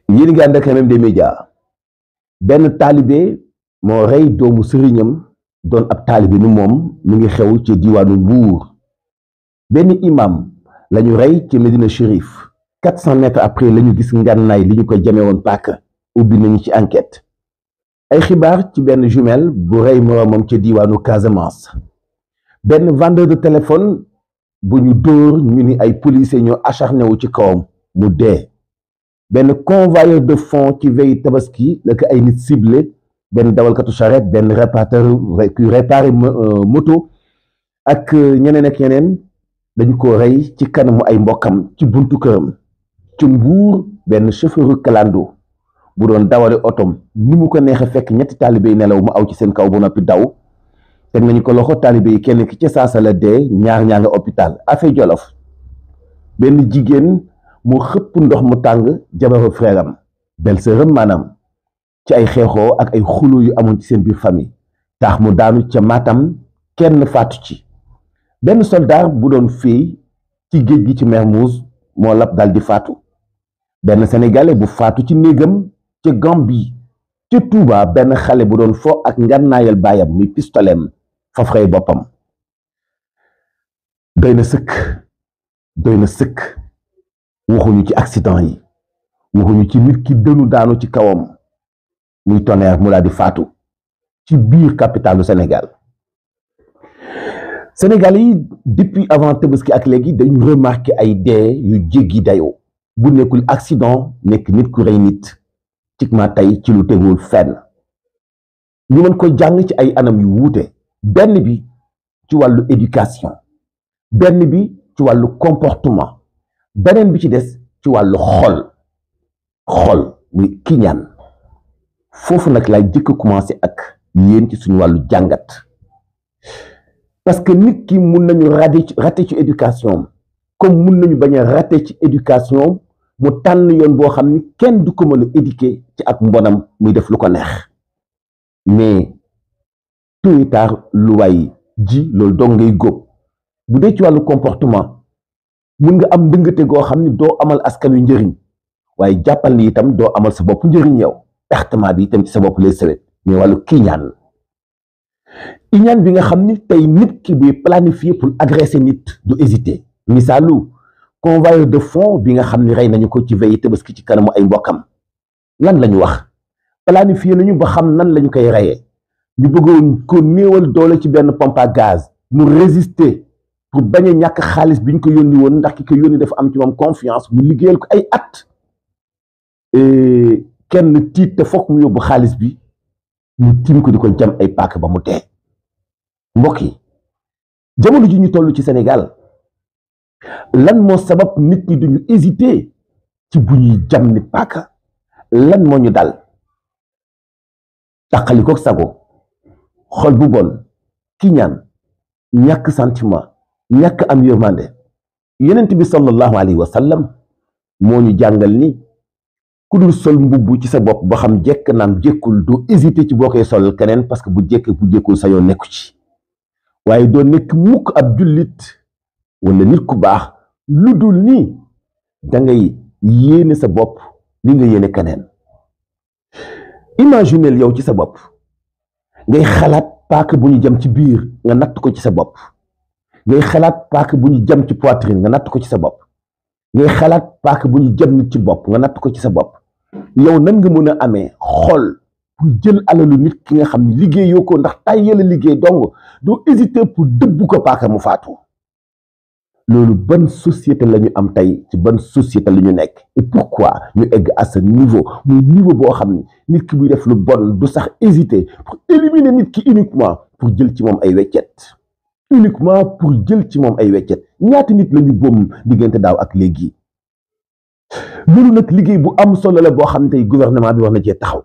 yéen ngi ànd ak même des médias benn taalibe moo rey doomu sëriñam doon ab taalibe ni moom mi ngi xew ci diwaanu Mbuur benn imam lañu rey ci Médina Chérif 400 mètres après lañu gis ngànnaay li ñu ko jame woon paaka ubbi nañu ci enquête ay xibaar ci benn jumelle bu rey moroomam ci diwaanu Casamance benn vendeur de téléphone bu ñu dóor ñu ni ay policiers ñoo acharné wu ci kawam mu dee benn convoyeur de fonds ci veille tabaski la ko ay nit ciblé benn dawalkatu charrette benn réparateur ku réparé moto ak ñeneen ak ñeneen dañu ko rey ci kanamu ay mbokkam ci buntu këram ci Mbuur benn chauffeur kalando bu doon dawale otom ni mu ko neexee fekk ñetti taalibe yi nelaw mu aw ci seen kaw bu noppi daw teg nañu ko loxo taalibe yi kenn ki ca saasa la dee ñaar ñaa nga hôpital Afé Jolof benn jigéen moo xëpp ndox mu tàng jabaru frère am belle-sœur maanaam ci ay xeexoo ak ay xuloo yu amoon ci seen biir famille taax mu daanu ca Matam kenn faatu ci benn soldat bu doon féey ci géej gi ci Mermoz moo lab dal di faatu benn sénégalais bu faatu ci néegam ca Gambie ca Touba benn xale bu doon fo ak ngànnaayal baayam muy pistolem faf rey boppam doy na sëkk waxuñu ci accident yi waxuñu ci nit ki dënu daanu ci kawam muy Tonnerre mu daal di faatu ci biir capitalu Sénégal yi depuis avant Tabaski ak léegi dañu remarqué ay dee yu jéggi dayoo bu nekkul accident nekk nit ku rey nit ci ma tey ci lu tegul fenn ñu mën ko jàng ci ay anam yu wuute benn bi ci wàllu éducation benn bi ci wàllu comportement beneen bi ci des ci wàllu xol muy kiñaan foofu nag laay jëkk commencé ak yéen ci suñu wàllu jàngat parce que nit ki mun nañu raté ci éducation comme mun nañu bañ a raté ci éducation mu tànn yoon boo xam ni kenn du ko mën a éduquer ci ak mbonam muy def lu ko neex mais tôt et tard lu waay ji loolu dong ngay góob bu dee ci wàllu comportement mun nga am ndëngate goo xam ni doo amal askan wi njëriñ waaye jàppal ni itam doo amal sa bopp njëriñ yow pertement bi itam ci sa bopp lay sewet mais wàllu kiñaan iñaan bi nga xam ni tey nit ki buy planifier pour agresser nit du hésiter misaalu convoyeur de fonds bi nga xam ni rey nañu ko ci veille Tabaski ci kanamu ay mbokkam lan lañu wax planifier nañu ba xam nan lañu koy reyee ñu bëggoon ko néewal doole ci benn pompe à gaz mu résister pour bañ a ñàkk xaalis bi ñu ko yónni woon ndax ki ko yónni dafa am ci moom confiance mu liggéeyal ko ay at kenn tiit te fokk mu yóbbu xaalis bi mu tiim ko di ko jam ay paaka ba mu dee mbokk yi jamono ji ñu toll ci Sénégal lan moo sabab nit ñi duñu hésiter ci bu ñuy jam ni paaka lan moo ñu dal tàqalikook sago xol bu bon kiñaan ñàkk sentiment ñàkk am yërmande yonent bi sallallahu alayhi wa sallam moo ñu jàngal ni ku dul sol mbubb ci sa bopp ba xam jekk naam jekkul doo hésiter ci boo koy solal keneen parce que bu jekk bu jekkul sa yoon nekku ci waaye doo nekk mukk ab jullit wala nit ku baax lu dul ni da ngay yéene sa bopp li nga yéene keneen imaginel yow ci sa bopp ngay xalaat paaka bu ñu jam ci biir nga natt ko ci sa bopp ngay xalaat paaka bu ñu jam ci poitrine nga natt ko ci sa bopp ngay xalaat paaka bu ñu jam nit ci bopp nga natt ko ci sa bopp yow nan nga mën a amee xol pour jël alalu nit ki nga xam ne liggéeyoo ko ndax tàyyeel a liggéey dong doo hésiter pour dëbb ko paaka mu faatu loolu ban société la ñu am tey ci ban société la ñu nekk et pourquoi ñu egg à ce niveau muy niveau boo xam ne nit ki buy def lu bon du sax hésiter pour éliminer nit ki uniquement pour jël ci moom ay weccet ñaata nit la ñu boom diggante daaw ak léegi loolu nag liggéey bu am solo la boo xam ne tey gouvernement bi war na cee taxaw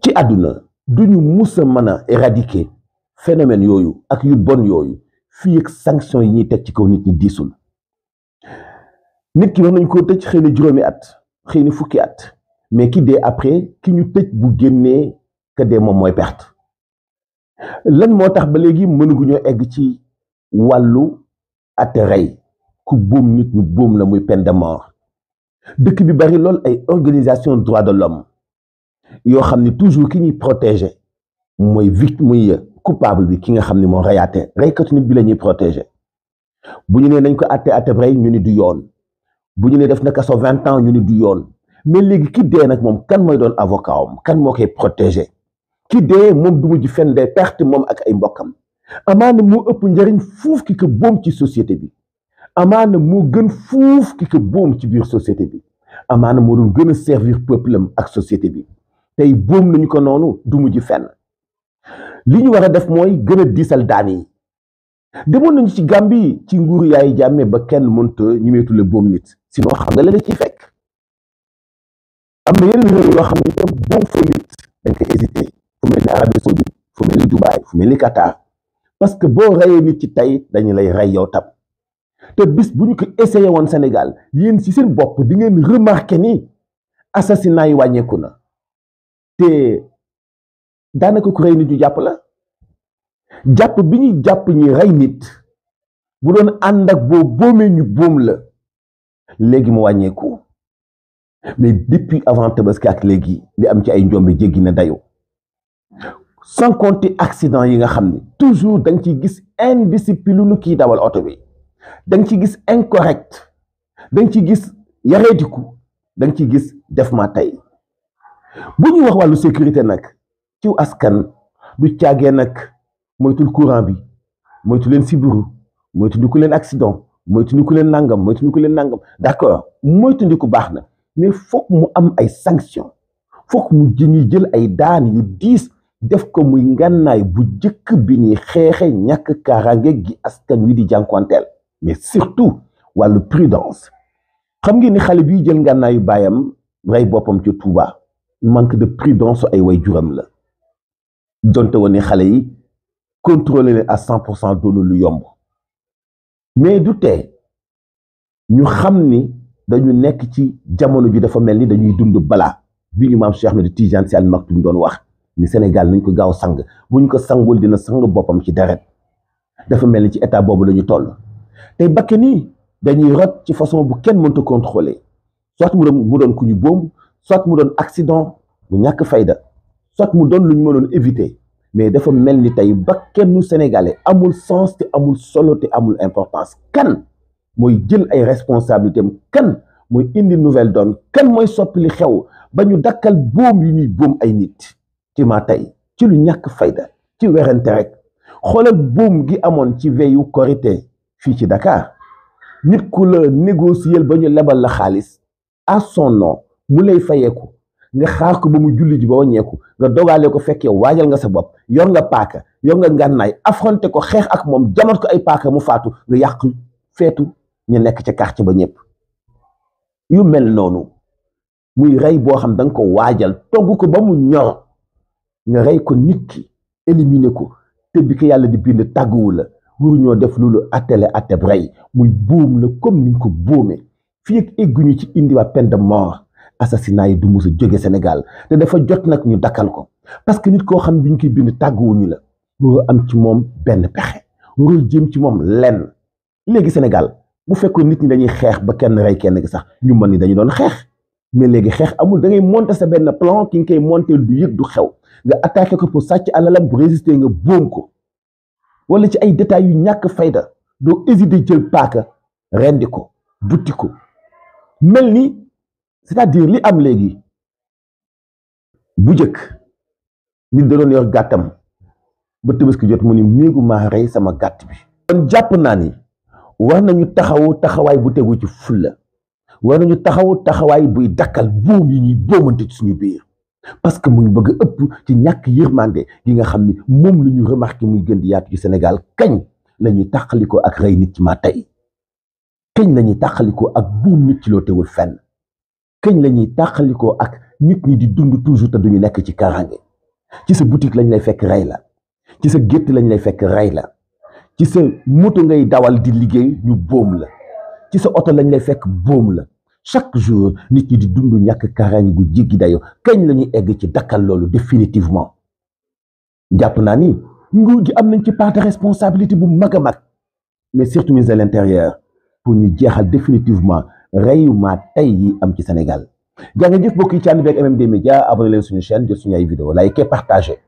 ci àdduna duñu mus a mën a éradiquer phénomène yooyu ak yu bon yooyu fii ak sanction yi ñuy teg ci kaw nit ñi diisul nit ki wax nañ koo tëj xëy na juróomi at xëy na fukki at mais ki dee après ki ñu tëj bu génnee ka dee moom mooy perte lan moo tax ba léegi mënuguñoo egg ci wàllu ate rey ku boom nit ñu boom la muy peine de mort dëkk bi bari lool ay organisation droits de l'homme yoo xam ni toujours ki ñuy protéger mooy victime muy coupable bi ki nga xam ni moo reyaate reykatu nit bi la ñuy protéger bu ñu nee nañ ko atte rey ñu ni du yoon bu ñu nee def na kaso 20 ans ñu ni du yoon mais léegi ki dee nag moom kan mooy doon avocat am kan moo koy protéger ki dee moom du mujj fenn day perte moom ak ay mbokkam amaana moo ëpp njariñ fuuf ki ko boom ci société bi amaana moo gën fuuf ki ko boom ci biir société bi amaana moo doon gën a servir peuple am ak société bi tey boom nañu ko noonu du mujj fenn li ñu war a def mooy gën a diisal daan yi demoon nañu ci Gambie ci nguuru Yaya Jammeh ba kenn mënta ñimeetu la boom nit sinon xam nga la ciy fekk am na yeneen réew yoo xam ne itam boom fa nit dañ koy hésité fu mel ni Arabie Saoudite fu mel ni Dubaï fu mel ni Qatar parce que boo reyee nit ci tey dañu lay rey yow tam te bis bu ñu ko essayé woon Sénégal yéen ci seen bopp di ngeen remarqué ni assassinat yi wàññeeku na te daanaka ku rey nit ñu jàpp la jàpp bi ñuy jàpp ñi rey nit bu doon ànd ak boo boomee ñu boom la léegi mu wàññeeku mais depuis avant Tabaski ak léegi li am ci ay njombe jéggi na dayo sans compter accident yi nga xam ne toujours da nga ciy gis indiscipline nu kii dawal oto bi da nga ciy gis incorrect da nga ciy gis yareetiku da nga ciy gis def ma tey bu ñuy wax wàllu sécurité nag ci askan du caagee nag moytul courant bi moytu leen sibiru moytu ndiku leen accident moytu ndiku leen nangam moytu ndiku leen nangam d'accord moytu ndiku baax na mais foog mu am ay sanction foog mu ñuy jël ay daan yu diis def ko muy ngànnaay bu jëkk bi ñuy xeexe ñàkk kaaraange gi askan wi di jànkuwanteel mais surtout wàllu prudence xam ngeen ni xale bi jël ngànnaayu baayam rey boppam ca Touba manque de prudence ay way juram la donte woon ne xale yi contrôler leen à 100% doonu lu yomb mais du tee ñu xam ni dañu nekk ci jamono ji dafa mel ni dañuy dund balaa bi ñu maam Cheikh Ahmed Tidiane Sy Al Maktoum doon wax ni Sénégal nañ ko gaaw sang bu ñu ko sangul dina sang boppam ci deret dafa mel ni ci état boobu la ñu toll tey bakke nii dañuy rot ci façon bu kenn mënta contrôler soit mu doon ku ñu boom soit mu doon accident bu ñàkk fayda soit mu doon lu ñu mënoon éviter mais dafa mel ni tey bakkenu sénégalais amul sens te amul solo te amul importance kan mooy jël ay responsabilités am kan mooy indi nouvelle donne kan mooy soppi li xew ba ñu dakkal boom yu ñuy boom ay nit ci ma tey ci lu ñàkk fayda ci werante rek xoolal boom gi amoon ci veillu Korité fii ci Dakar nit ku la négocier ba ñu lebal la xaalis à son nom mu lay fayeeku nga xaar ko ba mu julli ji ba wàññeeku nga dogaale ko fekk yow waajal nga sa bopp yor nga paaka yor nga ngànnaay affronté ko xeex ak moom jamat ko ay paaka mu faatu nga yàq feetu ñu nekk ca quartier ba ñëpp yu mel noonu muy rey boo xam da nga ko waajal togg ko ba mu ñor nga rey ko nit ki éliminer ko te bi ko yàlla di bind tàgguwu la waruñoo def loolu attele atteb rey muy boom la comme niñ ko boomee fii ak egguñu ci indiwaat peine de mort assassinat yi du mus a jóge Sénégal te dafa jot nag ñu dakkal ko parce que nit koo xam ne bi ñu koy bind tàgguwuñu la waroo am ci moom benn pexe waroo jëm ci moom lenn léegi Sénégal bu fekkoon nit ñi dañuy xeex ba kenn rey kenn gi sax ñu mën ni dañu doon xeex mais léegi xeex amul da ngay monter sa benn plan ki nga koy monter du yëg du xew nga attaqué ko pour sàcc alalam bu résister nga boom ko wala ci ay détails yu ñàkk fayda doo hésiter jël paaka rendi ko butti ko mel ni c'est-à-dire li am léegi bu njëkk nit da doon yor gàttam ba Tabaski jot mu ni néegu maa rey sama gàtt bi kon jàpp naa ni war nañu taxawu taxawaay bu tegu ci fulla war nañu taxawu taxawaay buy dakkal boom yi ñuy boomante ci suñu biir parce que mu ngi bëgg a ëpp ci ñàkk yërmande gi nga xam ni moom la ñu remarqué muy gën di yaatu ci Sénégal kañ la ñuy tàqalikoo ak rey nit ci ma tey kañ la ñuy tàqalikoo ak boom nit ci loo tegul fenn kañ la ñuy tàqalikoo ak nit ñi di dund toujours te duñu nekk ci kaaraange ci sa boutique lañ lay fekk rey la ci sa gétt lañ lay fekk rey la ci sa moto ngay dawal di liggéey ñu boom la ci sa oto lañ lay fekk boom la chaque jour nit ñi di dund ñàkk kaaraange gu jéggi dayo kañ la ñuy egg ci dakkal loolu définitivement jàpp naa ni nguur gi am nañ ci part de responsabilité bu mag a mag mais surtout ministre de l'intérieur pour ñu jeexal définitivement reyu maa tey yi am ci Sénégal jaa ngeen jëf mbokk yi ci ànd beeg MMD Média abonné leen suñu chaîne jot suñu ay vidéo like et partagé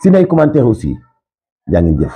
si nay commentaire aussi jaa ngeen jëf